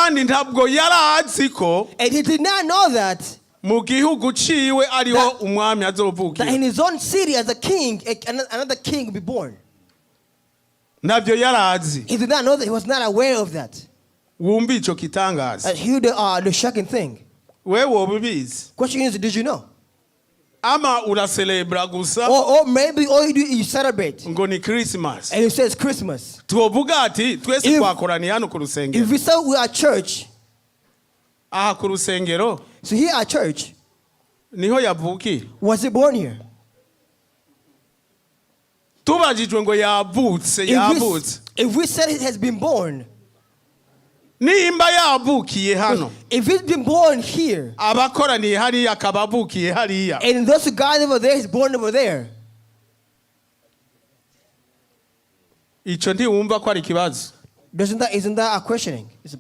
Kandi ntabwo yari azi ko And he did not know that, mu gihugu ciwe ariho umwami that azovukira. In his own city as a king, another king will be born. Ntabyo yari azi. He did not know that. He was not aware of that. Wumva ico kitangaza. Hear the shocking thing. We woba ubizi? Question is, did you know? Ama uraselebra gusa Or maybe all you do is you celebrate. Ngo ni Christmas. And you say it's Christmas. Twovuga ati twese twakoraniye hano ku rusengero. If we say we are church, Aha ku rusengero so here at church, niho yavukiye? Was it born here? Tubajijwe ngo yavutse yavutse. If we said it has been born, Nimba yavukiye hano, if it's been born here, abakoraniye hariya akaba avukiye hariya, and those who got over there is born over there, ico ntiwumva ko ari ikibazo? Doesn't that isn't that a questioning? It's a